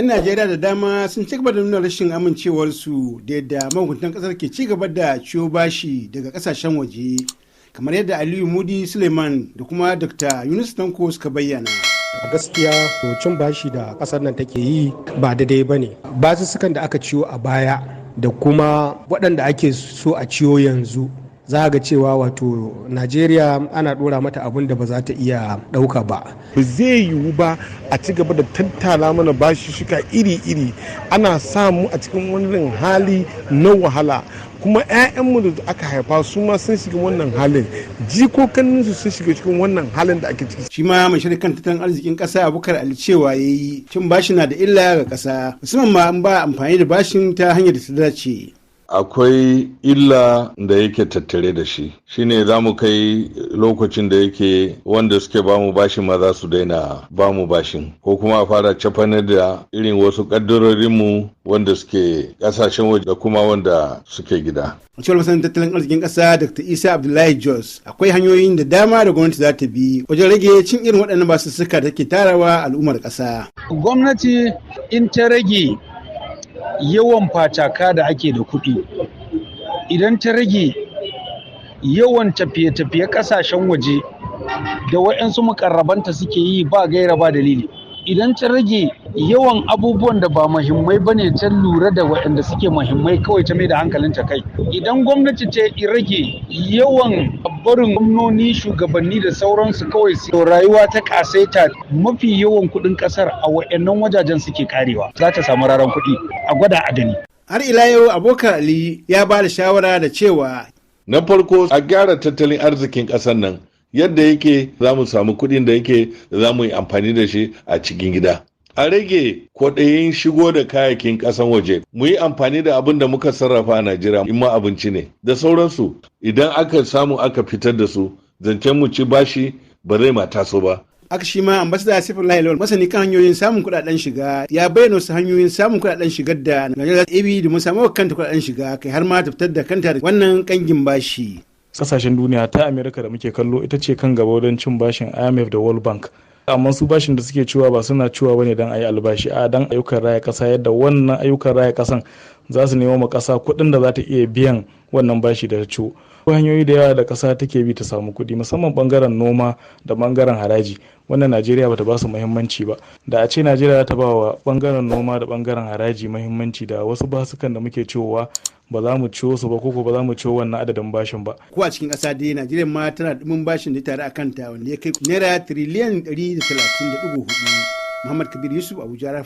'Yan Najeriya da dama sun ci gaba da nuna rashin amincewarsu da yadda mahukuntan kasar ke ci gaba da ciyo bashi daga kasashen waje, kamar yadda Aliyu Mudi Suleiman da kuma Dr. Yunus Tanko suka bayyana. A gaskiya, cin bashi da kasar nan take yi ba daidai ba ne. Basussukan da aka ciyo a baya da kuma waɗanda ake so a ciyo yanzu, za ga cewa wato Najeriya ana ɗora mata abun da ba za ta iya ɗauka ba. Ba zai yiwu ba a ci gaba da tattala mana bashi shika iri-iri, ana samu a cikin wannan hali na wahala, kuma 'ya'yanmu da aka haifa su ma sun shiga wannan halin, jikokanninsu sun shiga cikin wannan halin da ake ciki. Shi ma mai sharhi kan tattalin arzikin ƙasa, Abubakar Ali, cewa ya yi cin bashi na da illa ga ƙasa, musamman ma in ba amfani da bashin ta hanyar da ta dace. Akwai illa da yake tattare da shi, shine za mu kai lokacin da yake wanda suke bamu bashin ma za su daina bamu bashin, ko kuma a fara cafanar da irin wasu kaddarorinmu wanda suke kasashen waje da kuma wanda suke gida. A cewar masanin tattalin arzikin ƙasa Dr. Isa Abdullahi Jos, akwai hanyoyin da dama da gwamnati za ta bi wajen rage cin irin waɗannan basussuka da take tarawa al'ummar ƙasa. Gwamnati in ta rage yawan facaka da ake da kuɗi, idan ta rage yawan tafiye-tafiye ƙasashen waje da waɗansu mukarrabanta suke yi ba gaira ba dalili, idan ta rage yawan abubuwan da ba muhimmai ba ne, ta lura da waɗanda suke muhimmai kawai ta mai da hankalinta kai, idan gwamnati ta rage yawan barin gwamnoni, shugabanni da sauransu kawai su rayuwa ta kasaita, mafi yawan kuɗin ƙasar a waɗannan wajajen suke karewa, za ta samu raran kuɗi. A gwada a gani. Har ila yau, Abokan Ali ya ba da shawara da cewa Na farko, a gyara tattalin arzikin ƙasar nan yadda yake za mu samu kuɗin da yake za mu yi amfani da shi a cikin gida, a rage kwaɗayin shigo da kayayyakin ƙasan waje, mu yi amfani da abin da muka sarrafa a Najeriya, in ma abinci ne da sauransu. Idan aka samu aka fitar da su, zancen mu ci bashi ba zai ma taso ba. Aka shi ma Ambasada Saifullahi Lawal, masani kan hanyoyin samun kuɗaɗen shiga, ya bayyana wasu hanyoyin samun kuɗaɗen shigar da Najeriya za ta bi domin samun kanta kuɗaɗen shiga, kai har ma ta fitar da kanta da wannan kangin bashi. Kasashen duniya ta Amerika da muke kallo, ita ce kan gaba wajen cin bashin IMF da World Bank, amma su bashin da suke ciwa ba suna ciwa bane dan ayi albashi, a dan ayyukan raya kasa, yadda wannan ayyukan raya kasan za su nemo ma kasa kuɗin da za ta iya biyan wannan bashi da ta ciwo. Hanyoyi da yawa da kasa take bi ta samu kuɗi, musamman bangaren noma da bangaren haraji, wannan Najeriya bata ba su muhimmanci ba. Da a ce Najeriya ta ba wa bangaren noma da bangaren haraji muhimmanci, da wasu basukan da muke ciwowa ba za mu ciwo su ba, koko ba za mu ciwo wannan adadin bashin ba. Ko a cikin ƙasa dai, Najeriya ma tana ɗumin bashin da tare a kanta wanda ya kai naira tiriliyan 130.4. Muhammad Kabir Yusuf, Abuja.